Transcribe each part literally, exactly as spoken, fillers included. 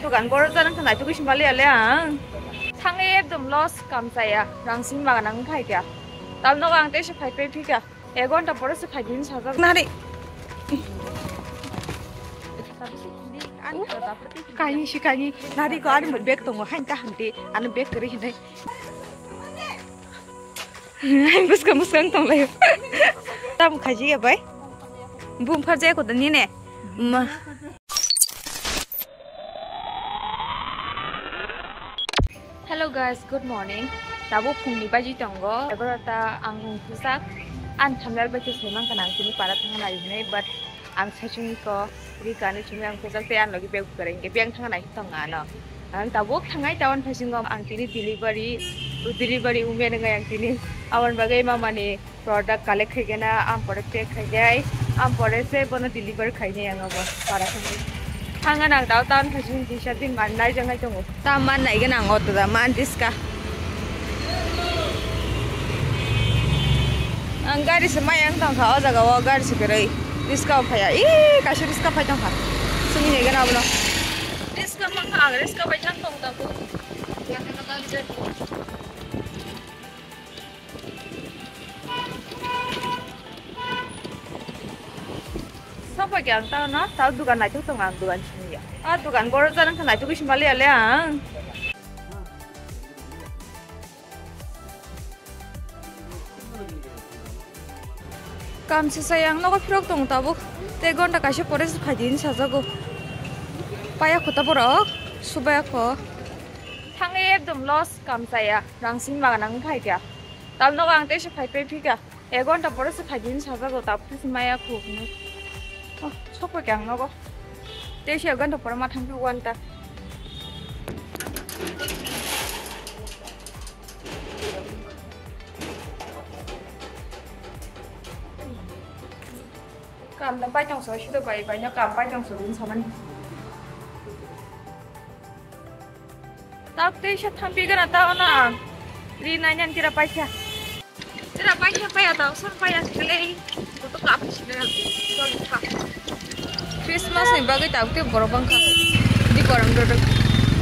Dogan boro jana kha naituk isi mali ale ang. Thangai ekdom loss kam chaya. Rang sing bagan ang khai kya. Tal nogo ang teisa phai pe phika. Ek ghonta pore se phai din sajak. Nari. Kaini si kaini. Nari ko ani bag tongo hain ta hante. Ani bag kari hinai. Buskang buskang tong lai. Tam khaji ya bai. Bum kharja ko dani ne. Ma. Hello guys, good morning. Tabuk phungni baji tongo. Egarota ang ungkhusak. Ang thamnal bai khe saiman kana ang tini para thangna nai hinai, but ang saichung ko ri kani chumi ang khojak tei ang logi bag bukareng ke bag thangna nai tong ano. Ang tabuk thangai town phasingo ang tini delivery, delivery women ngai ang tini aboni bagwi mamani product collect khai kena, am pore pack khai jai, am pore se bono deliver khai jai ang abo para thangwi. Thanga nang dao tan khajin disa din man nai jangai tongo. Ta man nai gana ang auto da man diska. Ang gari se mai ang tong kha o jaga o gari se kwrwi. Diska o phaya. Ih, kaisa diska phai tong kha. Sumi nai gana abono. Diska mang kha ang diska bai thang tong ta ko. Sabo khe ang tao no, tao dugan naituk tongo ang dugan siniya. Ah, dugan boro jana kha naituk isi mali ale ang. Kam se sai ang nogo phirok tongo tabuk. Tei ghonta kaisa pore se phai din sajago. Paya kho ta borok, subaya kho. Thangai ekdom loss kam chaya. Rang sing bagan ang khai kya. Tal nogo ang teisa phai pe phika. Ek ghonta pore se phai din sajago, ta phai se maya khuk hinwi. Oh, sokpoi khe ang nogo. Tei se ek ghonta pore ma thang phi wan ta. Kam da pai tong so, sido bai, bai no kam pai tong so, din samani. Tak tei sa thampi gana ta ona. Ri nai nang tira paikha. Tira paikha paya ta, son paya kele. Koto kap sile. Christmas ni bagwi tak tei borok bangkha. Di borok dodok.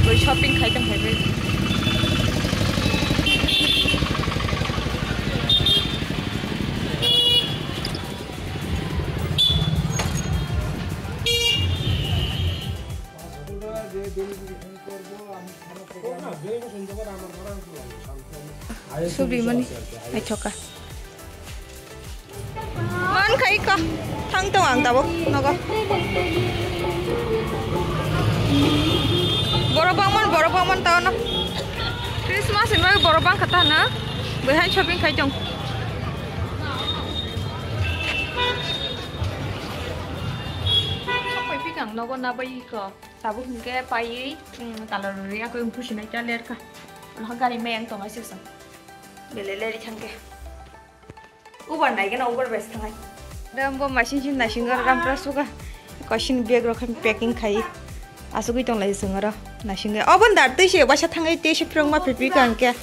Boi shopping khai tong khai bai. Subri mani, ai thoka. Man khai ka, thang tong ang tabuk, nogo. Borok bangman, borok bangman tao no. Christmas ni bagwi borok bangkha ta na. Bwihai shopping khai tong. Sok pai phikang nogo na bai ko. Tabuk hinkhe paiwi, mm, tala rwrwi akoi wngkhu sinai ta lerkha. Ano gari mayang tongnai se sa. Bele leri thangkhe. Uber nai gana Uber bai se thangnai. Dam bo machine sin naising aro rampra suga. Koisin bag rok khe packing khai. Asugui tonglai chwng aro naising. Obon dar twi se waisa thangwi twi se phrwng ma phipi ka hinkhe.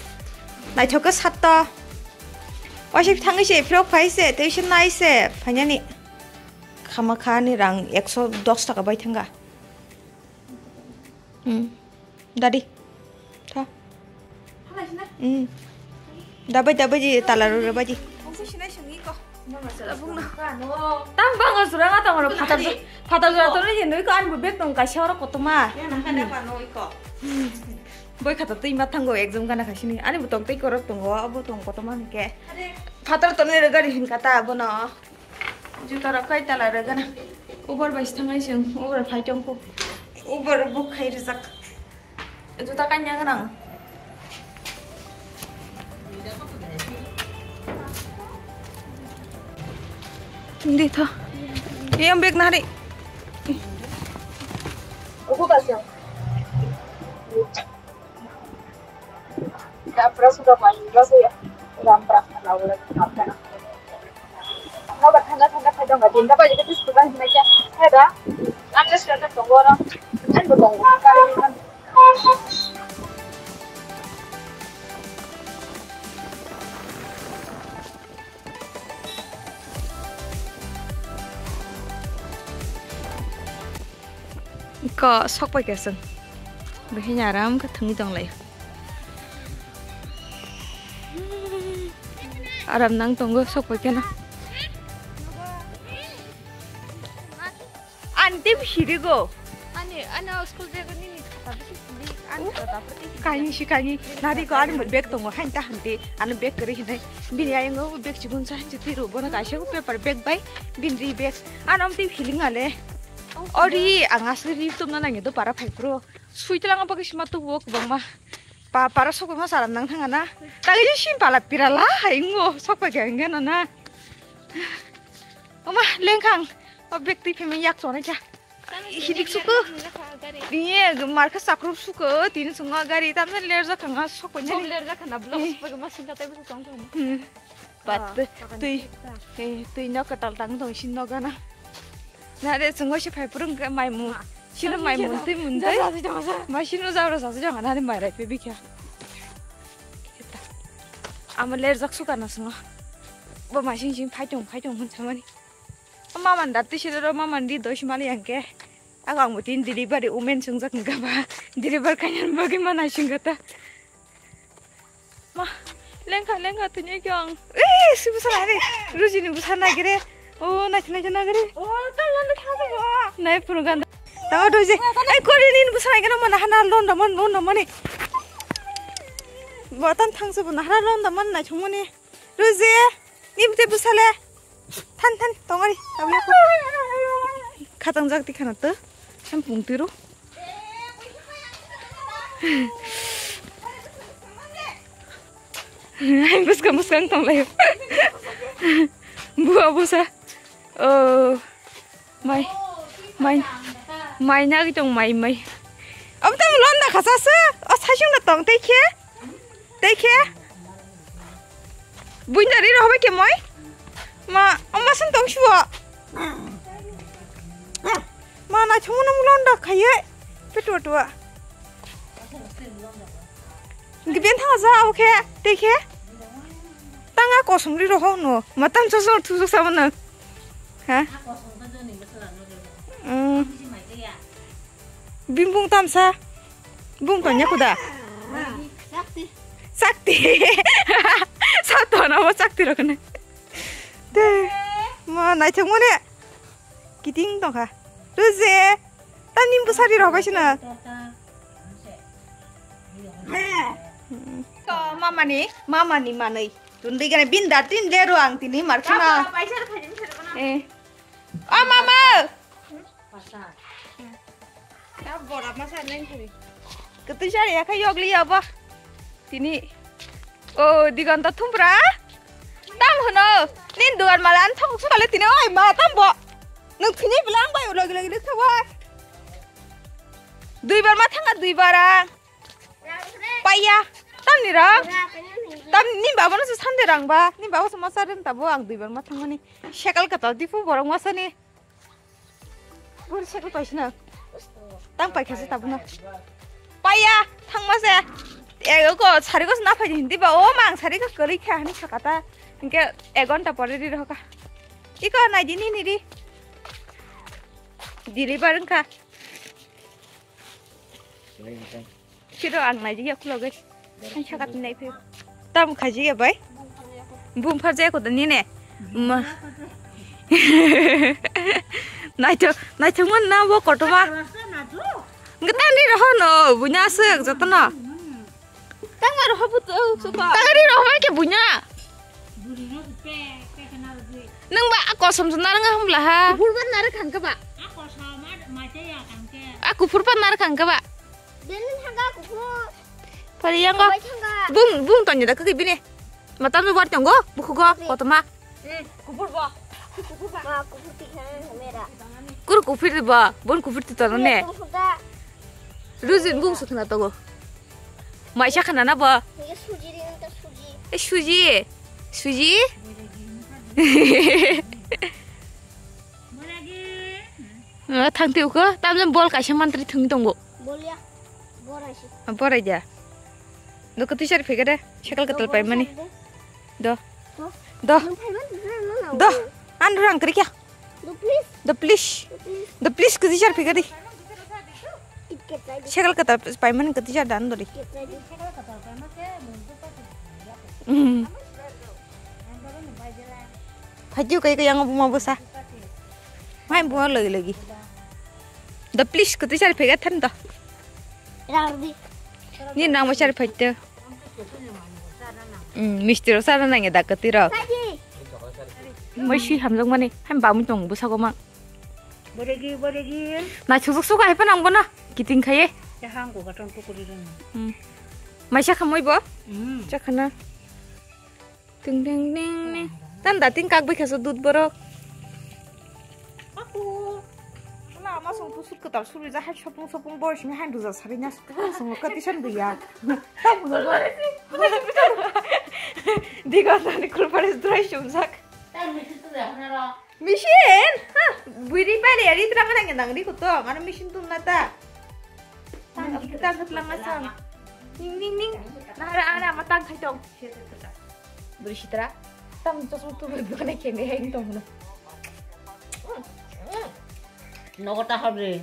Naithok khe satta. Waisa thangwi se phrok phai se twi se nai se phainani. Khama kha ni rang ekso dos taka bai thanga. Hmm. Dadi. Tha. Hmm. Dabai dabai ji tala rw rw baji. Tam bang jora nga tong ro phatar jora, phatar jora to ni nui ko an bu bek tong kaisa oro kotoma. Boi khata twi ma thango exam gana khaisini. Ani bu tong tei korok tongo, abo tong kotoma hwnkhe. Phatar to ni gari hin kata abono. Juta rok kai tala rwgana. Uber bai se thangnai chwng, Uber phai tongkho. Uber book khai rijak. Juta kanya gwnang. Hindi tho. Yang bag nari. Ubu kasih. Dapra sudah main juga sih ya. Ramprak lalu lagi apa? Noba thanda thanda khai dong, din dabai jadi sudah hinai kya. Hai da. Ang just kata tunggu orang. Kan belum. Ko sok pai kya sung. Bahai aram khe thwngwi tonglai. Aram nang tongo sok pai kheno. Ani tei bisi rigo. Ani, ani o school bag nini khata bisi sili, ani khata daphuru tei sili. Kaini si kaini. Nari ko ani bag tongo, hain ta hante. Ani bag kwrwi hinai. Bini ayang o bag chibun sa hanchi tiro. Bono kaisa o paper bag bai. Bini ri bag. Ano tei feeling ale. Ori ang asli ri tumna nangya do para phai pro. Sui tlang apa kisima tu wok bangma. Pa para sok ma saram nang thanga na. Tagi si pala pirala hai ngo sok pa kya ngena na. Oma lengkhang. O bag twi phemeng yak chonai kha. Hidik suku. Niye marka sakrup suku tini sunga gari tamne ler jakha nga sok pa nyani. Ler jakha na blok pa ma singka tai bu song. Hmm. Bat twi twi no katal tang tong sin no gana. Na re sungo si phai purung mai mu. Sino mai mun twi mun twi. Ma sino jabra sa jang na re mai rai pe bikya. Ama ler jak suka na sungo. Bo ma sing sing phai tong phai tong hun samani. Mama nda twi sero mama di dos mali yang ke. Ako ang mutin delivery women sungjak nungka ba. Deliver kainan bagi mana singkata. Ma, lengkha lengkha tini kyang. Eh, si busa nai re. Ruji ni busa nai gere. Oh, nai nai nai gere. Oh, tang lan tang ba. Nai punu ganda. Tang do je. Ai kori ni busa nai gere mana hana lon da man lon da man ni. Ba tan thang se bu na hana lon da man nai chumuni. Ruji, ni bute busa le. Than than tongari tawiya ko. Khatang jak tikhana to. Sampung tiro. Hai buskang buskang tonglayo. Bua busa. Oh. Mai. Mai. Mai nagi tong mai mai. Am tam lon da khasa sa. O sasung da tong tei khe. Tei khe. Buinda ri rohbai khe moi. Ma, amma sun tong shuwa. Ma, na chungu na mulon da khaye. Petua tua. Ngi ben tha ja o khe. Tei khe. Tanga kosong ri roho no. Ma tam so so thu so sa na. Ha? Mm. Bimbung tamsa. Bung tanya kuda. Sakti. Sakti. Sato na mo sakti rokne. Te. Ma nai thang mo ne. Kiting tongkha. Ruje. Tani busari rok bai sina. Ko mama ni, mama ni manui. Tun dei gane bin da tin le ro ang tini mar khana. Eh. O mama. Kwtwi sari ya kha yogli ya ba. Tini. O diganta thumbra. Tam hono. Nin dugan mala an thok sukale tini oi ma tam bo. Nung thini bilang bai logi logi dik thawa. Dui bar ma thanga dui bar ang. Paiya. Tam ni rang. Tam ni baba no sande rang ba. Ni baba sama saren tabo ang dui bar ma thangani. Sekal katal dipu borok ma sani. Buri sekal paisina. Tang paikha se tabuna. Paiya, thangma se. Ego ko sari ko na phai hindi ba o mang sari ko kori kha hani sakata. Inke ek ghonta pore ri roka. Iko nai dini ni ri. Deliver wngkha. Siro ang nai ya kulo gai. Ang sakat nai phe. Tam khaji ya bai. Bum phar jaya ko dani ne. Ma. Nai to, nai to mon na bo kotoma. Ngetani roho no, bunya sek jatana. Tangma roho buto suka. Tangari roho ke bunya. Nang ba kosom jana nang hamla ha. Bur ban nare khangka ba. A kufur pan nar khangka ba. Bini thangka kufur. Pari yang ko. Bai thangka. Bung, bung tanya dah kaki bini. Mata tu bar tenggo, buku go, kotoma. Hmm, kufur ba. Kufur ba. Ma, kufur ti khana mera. Kur kufur ba, bun kufur ti tano ne. Kufur ta. Ruzin bung sukna togo. Mai sa khana na ba. Ye suji ri ta suji. Eh, suji. Suji. Ah, thang teu ko, tamjang bol kaisa mantri thung tongo. Bol ya, borai si. Ah, borai dia. Do ko tisar phega de, sekal katal pai mani. Do. Do. Do. Nung phai ban, nung, nung, nung. Do. An rang kri kya? Do please. Do please. Do please. Do please ko tisar phega di. It Sekal kata paimani kati ja dan dori. Hmm. Phaitu kai kai yang buma busa. Mai buma lagi lagi. Da please kati sari phega than da. Rardi. Ni nang ma sari phaitu. Hmm, misti ro sara nang da kati ro. Mai si hamjak mani. Ham bamu tong busa goma. Boregi, boregi. Na chusuk suk hai panang bono. Kiting khaye. Yahang ko gaton tukuri rin. Hmm. Mai sa khamoi bo? Hmm. Sa khana. Ting ting ting ting. Tan da ting kak bai khaso dud borok. Aku. Na ama song tu sut katal suri ja hai sopung sopung bor sing hai duja sari na sut song kati san duya. Diga tani kulparis drai sumjak. Machine? Ha, buiri bari ari trang nang nang ri kuto, mana machine tum nata. Tang, tang, tang, tang, tang. Ning, ning, ning. Nahara ana ma tang khai tong. Buri sitra. Tam chosma tu buri bana kene hai tong na. Nogo ta habe.